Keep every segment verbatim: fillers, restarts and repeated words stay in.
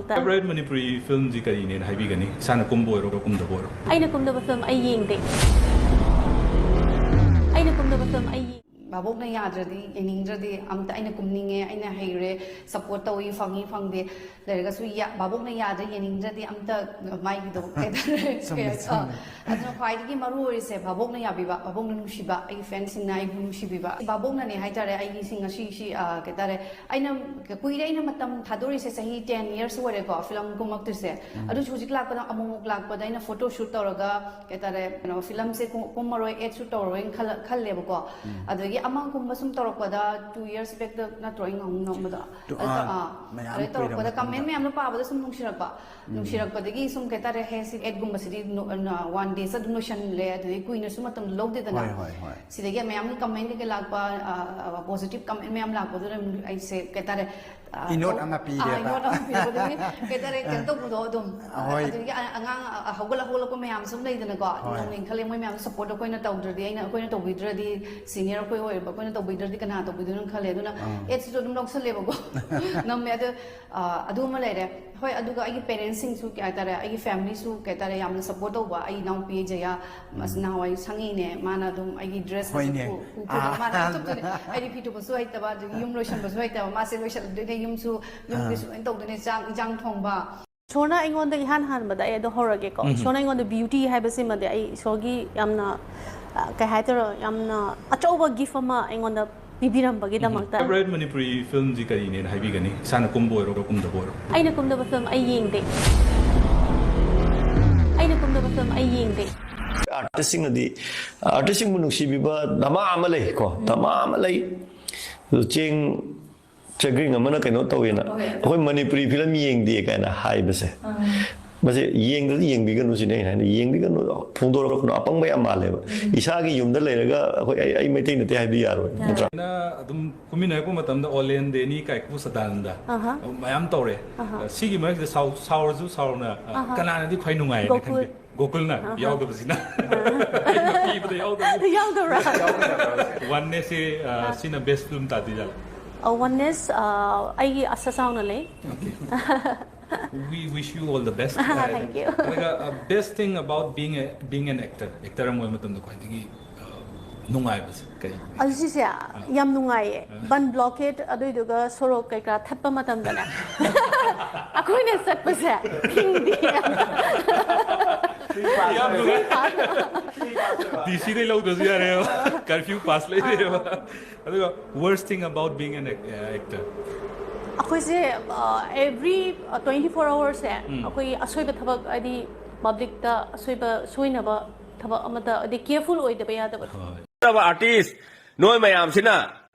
Favorite Manipuri film ꯁꯤ ꯀꯔꯤꯅꯦꯅ ꯍꯥꯏꯕꯤꯒꯅꯤ? ꯏꯁꯥꯅ ꯀꯨꯝꯕ ꯑꯣꯏꯔꯣ, ꯀꯨꯝꯗꯕ ꯑꯣꯏꯔꯣ? ꯑꯩꯅ ꯀꯨꯝꯗꯕ film ꯑꯩ ꯌꯦꯡꯗꯦ꯫ ꯑꯩꯅ ꯀꯨꯝꯗꯕ film ꯑꯩ ꯌꯦꯡ- ꯚꯥꯕꯣꯛꯅ ꯌꯥꯗ꯭ꯔꯗꯤ, ꯌꯦꯡꯅꯤꯡꯗ꯭ꯔꯗꯤ ꯑꯝꯇ ꯑꯩꯅ ꯀꯨꯝꯅꯤꯡꯉꯦ, ꯑꯩꯅ ꯍꯩꯔꯦ, support ꯇꯧꯏ, ꯐꯪꯉꯤ ꯐꯪꯗꯦ ꯂꯩꯔꯒꯁꯨ ꯌꯥ-, ꯚꯥꯕꯣꯛꯅ ꯌꯥꯗ꯭ꯔꯦ, ꯌꯦꯡꯅꯤꯡꯗ꯭ꯔꯗꯤ ꯑꯝꯇ ꯃꯥꯒꯤꯗꯣ ꯀꯩ ꯍꯥꯏꯇꯥꯔꯦ? ꯆꯨꯝꯃꯦ, ꯑꯥ, ꯆꯨꯝꯃꯦ꯫ ꯑꯗꯨꯅ ꯈ꯭ꯋꯥꯏꯗꯒꯤ ꯃꯔꯨ ꯑꯣꯏꯔꯤꯁꯦ ꯚꯥꯕꯣꯛꯅ ꯌꯥꯕꯤꯕ, ꯚꯥꯕꯣꯛꯅ ꯅꯨꯡꯁꯤꯕ, ꯑꯩꯒꯤ fansꯁꯤꯡꯅ ꯑꯩꯕꯨ ꯅꯨꯡꯁꯤꯕꯤꯕ꯫ ꯚꯥꯕꯣꯛꯅꯅꯦ ꯍꯥꯏꯇꯥꯔꯦ ꯑꯩꯒꯤ ꯁꯤ ꯉꯁꯤ ꯁꯤ, ꯑꯥ, ꯀꯩ ꯍꯥꯏꯇꯥꯔꯦ, ꯑꯩꯅ ꯀꯨꯏꯔꯦ ꯑꯩꯅ ꯃꯇꯝ ꯊꯥꯗꯣꯔꯤꯁꯦ, ꯆꯍꯤ ten years ꯑꯣꯏꯔꯦꯀꯣ film ꯀꯨꯝꯃꯛꯇ꯭ꯔꯤꯁꯦ꯫ ꯎꯝ꯫ ꯑꯗꯨꯁꯨ ꯍꯧꯖꯤꯛ ꯂꯥꯛꯄꯗ ꯑꯃꯨꯛ ꯑꯃꯨꯛ ꯂꯥꯛꯄꯗ ꯑꯩꯅ photo shoot ꯇꯧꯔꯒ ꯀꯩ ꯍꯥꯏꯇꯥꯔꯦ, ꯀꯩꯅꯣ, filmꯁꯦ ꯀꯨꯝ-, ꯀꯨꯝꯃꯔꯣꯏ, ad shoot ꯇꯧꯔꯔꯣꯏꯅ ꯈꯜꯂ-, ꯈꯜꯂꯦꯕꯀꯣ꯫ ꯎꯝ꯫ ꯑꯗꯒꯤ ꯑꯃꯒꯨꯝꯕ ꯁꯨꯝ ꯇꯧꯔꯛꯄꯗ two years backꯇ ꯅꯠꯇ꯭ꯔꯣ ꯑꯩ ꯉꯥꯡ ꯅꯣꯛꯄꯗꯣ? ꯇꯨ-, ꯑꯗꯨ, ꯑꯥ, ꯑꯥ, ꯃꯌꯥꯝ ꯑꯗꯩ ꯀꯨꯏꯔ ꯇꯧꯔꯛꯄꯗ ꯃꯇꯨꯡꯗ꯫ Comment ꯃꯌꯥꯝꯗꯣ ꯄꯥꯕꯗ ꯁꯨꯝ ꯅꯨꯡꯁꯤꯔꯛꯄ꯫ ꯎꯝ꯫ ꯅꯨꯡꯁꯤꯔꯛꯄꯗꯒꯤ ꯁꯨꯝ ꯀꯩ ꯍꯥꯏꯇꯥꯔꯦ, ꯍꯦ, ꯁꯤ adꯒꯨꯝꯕꯁꯤꯗꯤ ꯅꯣ-, ꯅ-, one dayꯁꯤꯗ ꯑꯗꯨꯝ ꯂꯣꯏꯁꯤꯜꯂꯦ, ꯑꯗꯨꯗꯒꯤ ꯀꯨꯏꯅꯁꯨ ꯃꯇꯝ ꯂꯧꯗꯦꯗꯅ꯫ ꯍꯣꯏ, ꯍꯣꯏ, ꯍꯣꯏ꯫ ꯁꯤꯗꯒꯤ ꯃꯌꯥꯝꯒꯤ comment ꯀꯩꯀꯩ ꯂꯥꯛꯄ, ꯑ, ꯑ, positive comment ꯃꯌꯥꯝ ꯂꯥꯛꯄꯗꯨꯅ ꯑꯩꯁꯦ ꯀꯩ ꯍꯥꯏꯇꯥꯔꯦ, ꯑ, ꯏꯅꯣꯠ ꯇꯧ-, ꯑꯃ ꯑ, ꯄꯤꯔꯦꯕ꯫ ꯏꯅꯣꯠ ꯑꯃ ꯄꯤꯔꯛꯄꯗꯒꯤ ꯀꯩ ꯍꯥꯏꯇꯥꯔꯦ, ꯀꯩꯅꯣ ꯑ, ꯇꯧꯕꯗꯣ ꯑꯗꯨꯝ, ꯑ, ꯍꯣꯏ꯫ ꯑꯗꯨꯗꯒꯤ ꯑ-, ꯑꯉꯥꯡ, ꯑ, ꯍꯧꯒꯠꯂ ꯍꯧꯒꯠꯂꯛꯄ ꯃꯌꯥꯝ ꯁꯨꯝ ꯂꯩꯗꯅꯀꯣ, ꯍꯣꯏ꯫ ꯅꯧꯅ ꯏꯟꯈꯠꯂꯛꯏ, ꯃꯣꯏ ꯃꯌꯥꯝꯗꯣ support ꯑꯩꯈꯣꯏꯅ ꯇꯧꯗ꯭ꯔꯗꯤ, ꯑꯩꯅ, ꯑꯩꯈꯣꯏꯅ ꯇꯧꯕꯤꯗ꯭ꯔꯗꯤ, senior ꯑꯩꯈꯣꯏ ꯑꯣꯏꯔꯤꯕ ꯑꯩꯈꯣꯏꯅ ꯇꯧꯕꯤꯗ꯭ꯔꯗꯤ ꯀꯅꯥ ꯇꯧꯕꯤꯗꯣꯏꯅꯣ ꯈꯜꯂꯦ꯫ ꯑꯗꯨꯅ ꯑꯥ꯫ Adꯁꯤꯁꯨ ꯑꯗꯨꯝ ꯂꯧꯁꯜꯂꯦꯕꯀꯣ꯫ ꯅꯝꯃꯦ꯫ ꯑꯗꯨ, ꯑ, ꯑꯗꯨꯃ ꯂꯩꯔꯦ꯫ ꯍꯣꯏ, ꯑꯗꯨꯒ ꯑꯩꯒꯤ parentsꯁꯤꯡꯁꯨ ꯀꯩ ꯍꯥꯏꯇꯥꯔꯦ, ꯑꯩꯒꯤ familyꯁꯨ ꯀꯩ ꯍꯥꯏꯇꯥꯔꯦ, ꯌꯥꯝꯅ support ꯇꯧꯕ꯫ ꯑꯩ ꯏꯅꯥꯎꯄꯤ ꯖꯌꯥ, ꯃꯥꯁꯤ ꯎꯝ꯫ ꯅꯍꯥꯟꯋꯥꯏ ꯁꯪꯉꯤꯅꯦ, ꯃꯥꯅ ꯑꯗꯨꯝ ꯑꯩꯒꯤ dressꯀꯁꯦ ꯍꯣꯏꯅꯦ꯫ ꯄꯨ-, ꯄꯨꯊꯣꯛꯑꯒ ꯑꯥ꯫ ꯃꯥꯅ ꯇꯨꯞꯇꯣꯏꯅꯦ꯫ ꯑꯩꯗꯤ ꯐꯤ ꯊꯨꯞꯄꯁꯨ ꯍꯩꯇꯕ, ꯑꯗꯒꯤ ꯌꯨꯝ ꯂꯣꯏꯁꯟꯕꯁꯨ ꯍꯩꯇꯕ, ꯃꯥꯁꯦ ꯂꯣꯏꯁꯜꯂꯗꯣꯏꯅꯦ, ꯌꯨꯝꯁꯨ, ꯌꯨꯝꯒꯤꯁꯨ ꯑꯥ꯫ ꯂꯣꯏꯅ ꯇꯧꯗꯣꯏꯅꯦ, ꯆꯥꯛ ꯏꯟꯖꯥꯡ ꯊꯣꯡꯕ꯫ ꯏꯁꯣꯔꯅ ꯑꯩꯉꯣꯟꯗ ꯏꯍꯥꯟ ꯍꯥꯟꯕꯗ ꯑꯩ ꯑꯗꯣ ꯍꯧꯔꯒꯦꯀꯣ꯫ ꯎꯝ꯫ ꯏꯁꯣꯔꯅ ꯑꯩꯉꯣꯟꯗ beauty ꯍꯥꯏꯕꯁꯤꯃꯗꯤ ꯑꯩ ꯏꯁꯣꯔꯒꯤ ꯌꯥꯝꯅ, ꯑ, ꯀꯩ ꯍꯥꯏꯗꯣꯏꯔꯣ, ꯌꯥꯝꯅ ꯑꯆꯧꯕ gift ꯑꯃ ꯑꯩꯉꯣꯟꯗ ꯄꯤꯕꯤꯔꯝꯕꯒꯤꯗꯃꯛꯇ꯫ Favorite Manipuri filmꯁꯤ ꯀꯔꯤꯅꯦꯅ ꯍꯥꯏꯕꯤꯒꯅꯤ? ꯏꯁꯥꯅ ꯀꯨꯝꯕ ꯑꯣꯏꯔꯣ, ꯀꯨꯝꯗꯕ ꯑꯣꯏꯔꯣ? ꯑꯩꯅ ꯀꯨꯝꯗꯕ film ꯑꯩ ꯌꯦꯡꯗꯦ꯫ ꯑꯩꯅ ꯀꯨꯝꯗꯕ film ꯑꯩ ꯌꯦꯡꯗꯦ꯫ Artistꯁꯤꯡꯅꯗꯤ, artistꯁꯤꯡꯕꯨ ꯅꯨꯡꯁꯤꯕꯤꯕ ꯗꯃꯥ ꯑꯃ ꯂꯩ ꯀꯣ, ꯗꯃꯥ ꯑꯃ ꯂꯩ꯫ ꯑꯗꯨ ꯆꯦꯡ ꯆꯒ꯭ꯔꯤꯡ ꯑꯃꯅ ꯀꯩꯅꯣ ꯇꯧꯋꯦꯅ, ꯍꯣꯏ꯫ "ꯑꯩꯈꯣꯏ ꯃꯅꯤꯄꯨꯔꯤ film ꯌꯦꯡꯗꯦ" ꯀꯥꯏꯅ ꯍꯥꯏꯕꯁꯦ꯫ ꯑꯥ꯫ ꯃꯁꯤ ꯌꯦꯡꯗ꯭ꯔꯗꯤ ꯌꯦꯡꯕꯤꯒꯅꯨ ꯁꯤꯅꯦ ꯑꯩꯅ ꯍꯥꯏꯅ, ꯌꯦꯡꯕꯤꯒꯅꯨ, ꯐꯣꯡꯗꯣꯔꯛꯀꯅꯨ, ꯑꯄꯪꯕ ꯌꯥꯝ ꯃꯥꯜꯂꯦꯕ꯫ ꯎꯝ꯫ ꯏꯁꯥꯒꯤ ꯌꯨꯝꯗ ꯂꯩꯔꯒ ꯑꯩꯈꯣꯏ, "ꯑꯩ, ꯑꯩ ꯃꯩꯇꯩ ꯅꯠꯇꯦ" ꯍꯥꯏꯕ ꯌꯥꯔꯣꯏ, ꯑꯥ꯫ ꯅꯠꯇ꯭ꯔꯥ? ꯑꯩꯅ ꯑꯗꯨꯝ ꯀꯨꯝꯃꯤꯟꯅꯔꯛꯄ ꯃꯇꯝꯗ "ꯑꯣꯂꯦꯟ ꯗꯦꯅꯤ ꯀꯥꯏꯀꯨ ꯁꯗꯥꯅꯟꯗ" ꯑꯍꯥ꯫ ꯃꯌꯥꯝ ꯇꯧꯔꯦ꯫ ꯑꯍꯥ꯫ ꯁꯤꯒꯤ ꯃꯔꯛꯁꯤꯗ ꯁꯥꯎ-, ꯁꯥꯎꯔꯁꯨ ꯁꯥꯎꯔꯅ, ꯑ, ꯑꯍꯥ꯫ ꯀꯅꯥꯅꯗꯤ ꯈ꯭ꯋꯥꯏ ꯅꯨꯡꯉꯥꯏꯅ ꯒꯣꯀꯨꯜ꯫ ꯈꯟꯒꯦ? ꯒꯣꯀꯨꯜꯅ ꯑꯍꯥ꯫ ꯌꯥꯎꯗꯕꯁꯤꯅ꯫ ꯑꯩꯅ ꯄꯤꯕꯗ ꯌꯥꯎꯗꯕ꯫ ꯌꯥꯎꯗꯕ꯭ꯔꯥ? ꯌꯥꯎꯗꯕ꯭ꯔꯥ? Onenessꯁꯦ, ꯑ, ꯑꯥ꯫ ꯁꯤꯅ best film ꯇꯥꯗꯣꯏꯖꯥꯠꯂ? ꯑ, Oneness, ꯑ, ꯑꯩꯒꯤ ꯑꯁꯥ ꯆꯥꯎꯅ ꯂꯩ꯫ Okay꯫ We wish you all the best. Thank you. ꯑꯗꯨꯒ, uh, best thing about being a, being an actor, actor ꯑꯃ ꯑꯣꯏꯕ ꯃꯇꯝꯗ ꯈ꯭ꯋꯥꯏꯗꯒꯤ, uh, ꯅꯨꯡꯉꯥꯏꯕꯁꯦ ꯀꯔꯤ? ꯑꯗꯨ ꯁꯤꯁꯦ ꯌꯥꯝ ꯅꯨꯡꯉꯥꯏꯌꯦ꯫ Bandh blockade ꯑꯗꯨꯏꯗꯨꯒ ꯁꯣꯔꯣꯛ ꯀꯩꯀꯥ ꯊꯠꯄ ꯃꯇꯝꯗꯅꯦ, ꯑꯩꯈꯣꯏꯅ ꯆꯠꯄꯁꯦ ꯊꯤꯡꯗꯦ꯫ ꯌꯥꯝ ꯅꯨꯡꯉꯥꯏ꯫ ꯗꯤ ꯁꯤꯗꯩ ꯂꯧꯗ꯭ꯔꯁꯨ ꯌꯥꯔꯦꯕ, curfew pass ꯂꯩꯔꯦꯕ꯫ ꯑꯗꯨꯒ worst thing about being an ac-, actor? ꯑꯩꯈꯣꯏꯁꯦ, ꯑ, every, ꯑ, twenty four hours ꯁꯦ ꯑꯩꯈꯣꯏ ꯑꯁꯣꯏꯕ ꯊꯕꯛ, ꯍꯥꯏꯗꯤ public ꯇ ꯑꯁꯣꯏꯕ, ꯁꯣꯏꯅꯕ ꯊꯕꯛ ꯑꯃꯗ, ꯍꯥꯏꯗꯤ careful ꯑꯣꯏꯗꯕ ꯌꯥꯗꯕꯗꯣ꯫ ꯍꯣꯏ꯫ Artist ꯅꯣꯏ ꯃꯌꯥꯝꯁꯤꯅ,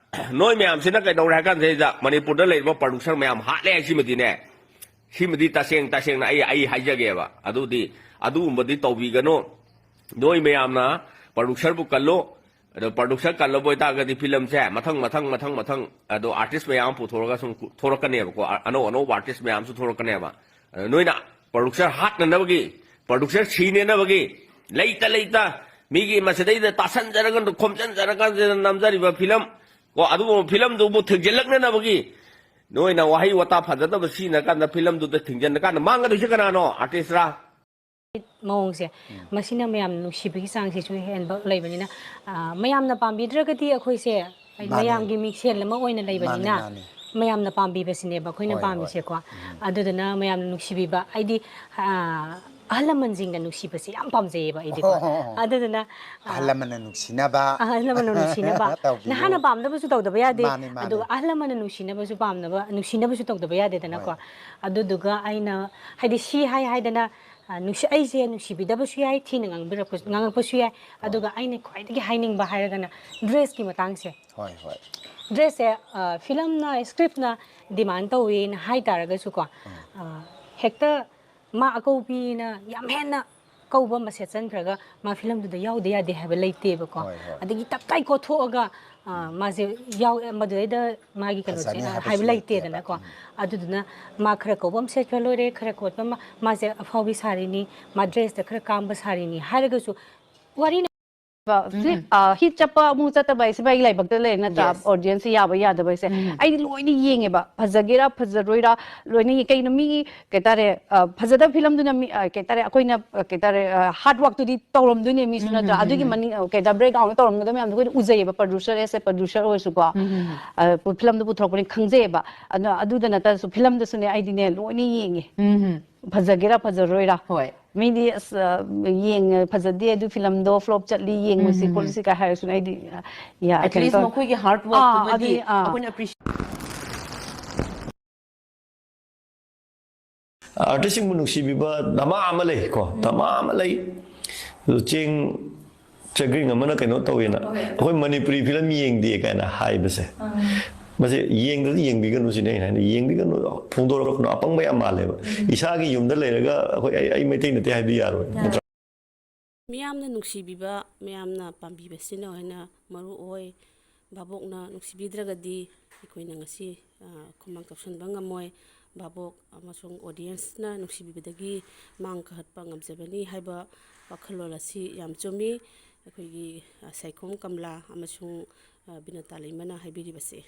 ꯅꯣꯏ ꯃꯌꯥꯝꯁꯤꯅ ꯀꯩꯗꯧꯔꯦ ꯍꯥꯏ ꯀꯥꯟꯁꯤꯗ ꯃꯅꯤꯄꯨꯔꯗ ꯂꯩꯔꯤꯕ producer ꯃꯌꯥꯝ ꯍꯥꯠꯂꯦ ꯍꯥꯏꯁꯤꯃꯗꯤꯅꯦ, ꯁꯤꯃꯗꯤ ꯇꯁꯦꯡ ꯇꯁꯦꯡꯅ ꯑꯩ, ꯑꯩ ꯍꯥꯏꯖꯒꯦꯕ꯫ ꯑꯗꯨꯗꯤ ꯑꯗꯨꯒꯨꯝꯕꯗꯤ ꯇꯧꯕꯤꯒꯅꯨ꯫ ꯅꯣꯏ ꯃꯌꯥꯝꯅ producer ꯕꯨ ꯀꯜꯂꯨ꯫ ꯑꯗꯣ producer ꯀꯜꯂꯕ ꯑꯣꯏꯇꯥꯔꯒꯗꯤ film ꯁꯦ ꯃꯊꯪ, ꯃꯊꯪ, ꯃꯊꯪ, ꯃꯊꯪ, ꯑꯗꯣ artist ꯃꯌꯥꯝ ꯄꯨꯊꯣꯔꯒ ꯁꯨꯝ ꯊꯣꯔꯛꯀꯅꯦꯕꯀꯣ꯫ ꯑ-, ꯑꯅꯧ ꯑꯅꯧꯕ artist ꯃꯌꯥꯝꯁꯨ ꯊꯣꯔꯛꯀꯅꯦꯕ꯫ ꯑꯗꯣ ꯅꯣꯏꯅ producer ꯍꯥꯠꯅꯅꯕꯒꯤ, producer ꯁꯤꯅꯅꯕꯒꯤ, ꯂꯩꯇ ꯂꯩꯇ ꯃꯤꯒꯤ ꯃꯁꯤꯗꯩꯗ ꯇꯥꯁꯟꯖꯔꯒ, ꯈꯣꯝꯖꯤꯟꯖꯔꯀꯥꯟꯁꯤꯗ ꯅꯝꯖꯔꯤꯕ film, ꯀꯣ, ꯑꯗꯨꯒꯨꯝꯕ film ꯗꯨꯕꯨ ꯊꯤꯡꯖꯤꯜꯂꯛꯅꯅꯕꯒꯤ ꯅꯣꯏꯅ ꯋꯥꯍꯩ ꯋꯥꯇꯥ ꯐꯖꯗꯕ ꯁꯤꯖꯤꯟꯅ ꯀꯥꯟꯗ film ꯗꯨꯗ ꯊꯤꯡꯖꯤꯟꯅ ꯀꯥꯟꯗ ꯃꯥꯡꯒꯗꯣꯏꯁꯦ ꯀꯅꯥꯅꯣ? Artist ꯔꯥ? ꯃꯑꯣꯡꯁꯦ, ꯎꯝ꯫ ꯃꯁꯤꯅ ꯃꯌꯥꯝꯅ ꯅꯨꯡꯁꯤꯕꯒꯤ ꯆꯥꯡꯁꯤꯁꯨ ꯍꯦꯟꯕ ꯂꯩꯕꯅꯤꯅ, ꯑ, ꯃꯌꯥꯝꯅ ꯄꯥꯝꯕꯤꯗ꯭ꯔꯒꯗꯤ ꯑꯩꯈꯣꯏꯁꯦ, ꯍꯥꯏꯗꯤ, ꯃꯥꯅꯦ꯫ ꯃꯌꯥꯝꯒꯤ ꯃꯤꯡꯁꯦꯜ ꯑꯃ ꯑꯣꯏꯅ ꯂꯩꯕꯅꯤꯅ, ꯃꯥꯅꯦ, ꯃꯥꯅꯦ꯫ ꯃꯌꯥꯝꯅ ꯄꯥꯝꯕꯤꯕꯁꯤꯅꯦꯕ ꯑꯩꯈꯣꯏꯅ ꯍꯣꯏ, ꯍꯣꯏ꯫ ꯄꯥꯝꯃꯤꯁꯦꯀꯣ꯫ ꯎꯝ꯫ ꯑꯗꯨꯗꯨꯅ ꯃꯌꯥꯝꯅ ꯅꯨꯡꯁꯤꯕꯤꯕ, ꯑꯩꯗꯤ, ꯑ, ꯑꯍꯜ ꯂꯃꯟꯁꯤꯡꯅ ꯅꯨꯡꯁꯤꯕꯁꯦ ꯌꯥꯝ ꯄꯥꯝꯖꯩꯌꯦꯕ ꯑꯩꯗꯤꯀꯣ꯫ ꯑꯣ, ꯑꯣ, ꯑꯣ꯫ ꯑꯗꯨꯗꯨꯅ, ꯑ, ꯑꯍꯜ ꯂꯃꯟꯅ ꯅꯨꯡꯁꯤꯅꯕ ꯑꯍꯜ ꯂꯃꯟꯅ ꯅꯨꯡꯁꯤꯅꯕ꯫ ꯇꯧꯕꯤꯌꯨ꯫ ꯅꯍꯥꯅ ꯄꯥꯝꯗꯕꯁꯨ ꯇꯧꯗꯕ ꯌꯥꯗꯦ꯫ ꯃꯥꯅꯦ, ꯃꯥꯅꯦ꯫ ꯑꯗꯨꯒ ꯑꯍꯜ ꯂꯃꯟꯅ ꯅꯨꯡꯁꯤꯅꯕꯁꯨ ꯄꯥꯝꯅꯕ, ꯅꯨꯡꯁꯤꯅꯕꯁꯨ ꯇꯧꯗꯕ ꯌꯥꯗꯦꯗꯅꯀꯣ꯫ ꯍꯣꯏ꯫ ꯑꯗꯨꯗꯨꯒ ꯑꯩꯅ, ꯍꯥꯏꯗꯤ, ꯁꯤ ꯍꯥꯏ ꯍꯥꯏꯗꯅ, ꯑ, ꯅꯨꯡꯁꯤ-, ꯑꯩꯁꯦ ꯅꯨꯡꯁꯤꯕꯤꯗꯕꯁꯨ ꯌꯥꯏ, ꯊꯤꯅ ꯉꯥꯡꯕꯤꯔꯛꯄꯁꯨ, ꯉꯥꯡꯉꯛꯄꯁꯨ ꯌꯥꯏ꯫ ꯍꯣꯏ꯫ ꯑꯗꯨꯒ ꯑꯩꯅ ꯈ꯭ꯋꯥꯏꯗꯒꯤ ꯍꯥꯏꯅꯤꯡꯕ ꯍꯥꯏꯔꯒꯅ dress ꯀꯤ ꯃꯇꯥꯡꯁꯦ꯫ ꯍꯣꯏ, ꯍꯣꯏ꯫ Dress ꯁꯦ, ꯑ, film ꯅ, script ꯅ demand ꯇꯧꯋꯦꯅ ꯍꯥꯏ ꯇꯥꯔꯒꯁꯨꯀꯣ, ꯎꯝ꯫ ꯑ, ꯍꯦꯛꯇ ꯃꯥ ꯑꯀꯧꯕꯤꯅ ꯌꯥꯝ ꯍꯦꯟꯅ ꯀꯧꯕ ꯑꯃ ꯁꯦꯠꯆꯟꯈ꯭ꯔꯒ ꯃꯥ film ꯗꯨꯗ ꯌꯥꯎꯗ ꯌꯥꯗꯦ ꯍꯥꯏꯕ ꯂꯩꯇꯦꯕꯀꯣ꯫ ꯍꯣꯏ, ꯍꯣꯏ꯫ ꯑꯗꯒꯤ ꯇꯞꯇꯥꯏ ꯀꯣꯠꯊꯣꯛꯑꯒ, ꯑ, ꯃꯥꯁꯦ ꯌꯥꯎ-, ꯃꯗꯨꯗꯩꯗ ꯃꯥꯒꯤ ꯀꯩꯅꯣꯁꯦ, ꯐꯖꯅꯤ ꯑ, ꯍꯥꯏꯕꯁꯨ ꯍꯥꯏꯕ ꯂꯩꯇꯦꯕ꯫ ꯂꯩꯇꯦꯗꯅꯀꯣ꯫ ꯎꯝ꯫ ꯑꯗꯨꯗꯨꯅ ꯃꯥ ꯈꯔ ꯀꯧꯕ ꯑꯃ ꯁꯦꯠꯈ꯭ꯔ ꯂꯣꯏꯔꯦ, ꯈꯔ ꯀꯣꯠꯄ ꯑꯃ, ꯃꯥꯁꯦ ꯑꯐꯥꯎꯕꯤ ꯁꯥꯔꯤꯅꯤ, ꯃꯥ dress ꯇ ꯈꯔ ꯀꯥꯝꯕ ꯁꯥꯔꯤꯅꯤ ꯍꯥꯏꯔꯒꯁꯨ ꯋꯥꯔꯤꯅ ꯍꯤꯠ ꯆꯠꯄ ꯑꯃꯨꯛ ꯆꯠꯇꯕ ꯍꯥꯏꯁꯦ ꯃꯥꯒꯤ ꯂꯥꯏꯕꯛꯇ ꯂꯩꯔꯦ ꯅꯠꯇ꯭ꯔꯥ? Yes. Audience ꯁꯦ ꯌꯥꯕ ꯌꯥꯗꯕ ꯍꯥꯏꯁꯦ꯫ ꯎꯝ꯫ ꯑꯩꯗꯤ ꯂꯣꯏꯅ ꯌꯦꯡꯉꯦꯕ, ꯐꯖꯒꯦꯔꯥ ꯐꯖꯔꯣꯏꯔꯥ, ꯂꯣꯏꯅ ꯌꯦꯡ-, ꯀꯩꯅꯣ ꯃꯤꯒꯤ ꯀꯩ ꯍꯥꯏꯇꯥꯔꯦ, ꯑ, ꯐꯖꯗꯕ ꯐꯤꯂꯝꯗꯨꯅ ꯃꯤ, ꯑ, ꯀꯩ ꯍꯥꯏꯇꯥꯔꯦ, ꯑꯩꯈꯣꯏꯅ, ꯑ, ꯀꯩ ꯍꯥꯏꯇꯥꯔꯦ, ꯑ, hard work ꯇꯨꯗꯤ ꯇꯧꯔꯝꯗꯣꯏꯅꯦ ꯃꯤꯁꯨ ꯎꯝ, ꯅꯠꯇ꯭ꯔꯥ? ꯎꯝ, ꯑꯗꯨꯒꯤ ꯎꯝ꯫ ꯃꯅꯤꯡ, ꯑ, ꯀꯩ ꯍꯥꯏꯇꯥꯔꯦ, background ꯇꯧꯔꯝꯒꯗꯕ ꯃꯌꯥꯝꯗꯣ ꯑꯩꯈꯣꯏꯅ ꯎꯖꯩꯌꯦꯕ, producer as a producer ꯑꯣꯏꯔꯁꯨꯀꯣ꯫ ꯎꯝ, ꯎꯝ, ꯎꯝ꯫ ꯑ, ꯄꯨ-, ꯐꯤꯂꯝꯗꯣ ꯄꯨꯊꯣꯔꯛꯄꯅꯤꯅ ꯈꯪꯖꯩꯌꯦꯕ꯫ ꯑꯗꯣ ꯑꯗꯨꯗ ꯅꯠꯇ꯭ꯔꯁꯨ ꯐꯤꯂꯝꯗꯁꯨꯅꯦ ꯑꯩꯗꯤꯅꯦ ꯂꯣꯏꯅ ꯌꯦꯡꯉꯦ꯫ ꯎꯝ, ꯎꯝ꯫ ꯐꯖꯒꯦꯔꯥ ꯐꯖꯔꯣꯏꯔꯥ꯫ ꯍꯣꯏ꯫ ꯃꯤꯗꯤ, "ꯑꯁ, ꯑ, ꯌꯦꯡꯉ-, ꯐꯖꯗꯦ, ꯑꯗꯨ ꯐꯤꯂꯝꯗꯣ flop ꯆꯠꯂꯤ, ꯌꯦꯡꯉꯨꯁꯤ ꯎꯝ, ꯎꯝ, ꯎꯝ꯫ ꯈꯣꯠꯂꯨꯁꯤ" ꯀꯥꯏ ꯍꯥꯏꯔꯁꯨꯅꯦ ꯑꯩꯗꯤ, ꯑ, ꯌꯥ-, at ꯀꯩꯅꯣ least ꯇꯧꯔꯦ꯫ ꯃꯈꯣꯏꯒꯤ hard work ꯑꯥ, ꯇꯨꯃꯗꯤ ꯑꯗꯨꯅꯤ, ꯑꯥ꯫ ꯑꯩꯈꯣꯏꯅ appreciate ꯑꯥꯔꯇꯤꯁꯁꯤꯡꯕꯨ ꯅꯨꯡꯁꯤꯕꯤꯕ ꯗꯃꯥ ꯑꯃ ꯂꯩ ꯀꯣ, ꯗꯃꯥ ꯑꯃ ꯂꯩ꯫ ꯑꯗꯨ ꯆꯦꯡ ꯆꯒ꯭ꯔꯤꯡ ꯑꯃꯅ ꯀꯩꯅꯣ ꯇꯧꯋꯦꯅ, ꯍꯣꯏ꯫ "ꯑꯩꯈꯣꯏ ꯃꯅꯤꯄꯨꯔꯤ ꯐꯤꯂꯝ ꯌꯦꯡꯗꯦ" ꯀꯥꯏꯅ ꯍꯥꯏꯕꯁꯦ꯫ ꯑꯥ꯫ ꯃꯁꯤ ꯌꯦꯡꯗ꯭ꯔꯗꯤ ꯌꯦꯡꯕꯤꯒꯅꯨ ꯁꯤꯅꯤ ꯑꯩꯅ ꯍꯥꯏꯅ, ꯌꯦꯡꯕꯤꯒꯅꯨ, ꯐꯣꯡꯗꯣꯔꯛꯀꯅꯨ, ꯑꯄꯪꯕ ꯌꯥꯝ ꯃꯥꯜꯂꯦꯕ꯫ ꯎꯝ꯫ ꯏꯁꯥꯒꯤ ꯌꯨꯝꯗ ꯂꯩꯔꯒ ꯑꯩꯈꯣꯏ, "ꯑꯩ, ꯑꯩ ꯃꯩꯇꯩ ꯅꯠꯇꯦ" ꯍꯥꯏꯕꯗꯤ ꯌꯥꯔꯣꯏ, ꯌꯥꯔꯣꯏ꯫ ꯅꯠꯇ꯭ꯔꯥ? ꯃꯤꯌꯥꯝꯅ ꯅꯨꯡꯁꯤꯕꯤꯕ, ꯃꯌꯥꯝꯅ ꯄꯥꯝꯕꯤꯕꯁꯤꯅ ꯍꯦꯟꯅ ꯃꯔꯨ ꯑꯣꯏ꯫ ꯚꯥꯕꯣꯛꯅ ꯅꯨꯡꯁꯤꯕꯤꯗ꯭ꯔꯒꯗꯤ ꯑꯩꯈꯣꯏꯅ ꯉꯁꯤ, ꯑ, ꯈꯨꯃꯥꯡ ꯆꯥꯎꯁꯤꯟꯕ ꯉꯝꯃꯣꯏ꯫ ꯚꯥꯕꯣꯛ ꯑꯃꯁꯨꯡ audience ꯅ ꯅꯨꯡꯁꯤꯕꯤꯕꯗꯒꯤ ꯃꯥꯡ ꯀꯥꯈꯠꯄ ꯉꯝꯖꯕꯅꯤ ꯍꯥꯏꯕ ꯋꯥꯈꯜꯂꯣꯟ ꯑꯁꯤ ꯌꯥꯝ ꯆꯨꯝꯃꯤ꯫ ꯑꯩꯈꯣꯏꯒꯤ, ꯑ, ꯁꯥꯏꯈꯣꯝ ꯀꯃꯂꯥ ꯑꯃꯁꯨꯡ, ꯑ, ꯕꯤꯅꯇꯥ ꯂꯩꯃꯅ ꯍꯥꯏꯕꯤꯔꯤꯕꯁꯦ꯫